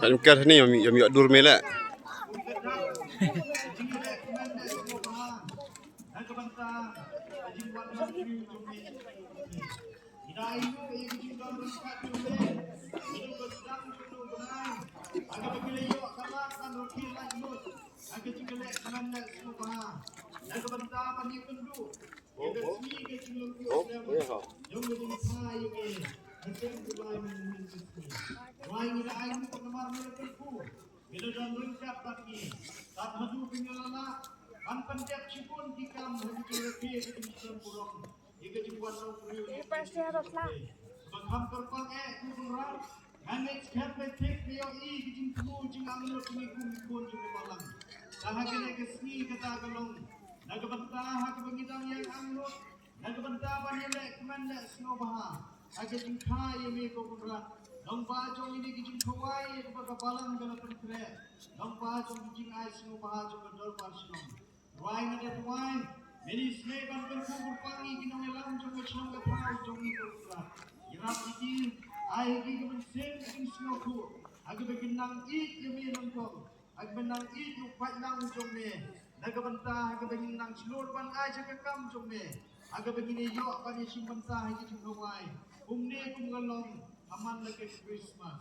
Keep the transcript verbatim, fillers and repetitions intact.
Em kat ni em em dur mele. Ngi la don ryngkat bad ngi. Tad haduh ba ngi la lah ban pyndep shibun ki kam ha ki jingïakhih ki jingshemphang burom ïa ka jingwan nongbriew ïa ka jingshemphang. Ba kham kyrpang eh Ko Kynrad, ngan leit skhem ba thik ba ïohi ki jingthmu jingangnud jong ngi kum ki khun jong ka balang. Te ha kane ka sngi kata ka long na ka bynta ha kaba ngi dang ïa angnud, na ka bynta ban ïaleh kmen leh sngewbha ha ka jingkha ïa me Ko Kynrad. Long ba jong ngi ki jingkhawai ïa kaba ka balang ka la pynkhreh. Long ba jong ki jingai sngewbha jong ka dorbar shnong. Rwai nga da rwai, mini snei ban kyrkhu kyrpang ïa ki nongïalam jong ka shnong ka thaw jong ngi Ko Kynrad. Ïarap ïa ki, ai ïa ki ka mynsiem ka jingsngewthuh ha kaba kin nang ïeit ïa me nyngkong, ha kaba nang ïeit ïa u paidlang jong me. Na ka bynta ha kaba ngin nang shlur ban ai sha ka kam jong me, ha kaba ngin ïoh ban ïashim bynta ha ki jingkhawai kumne kum ka long ha man la ka Christmas.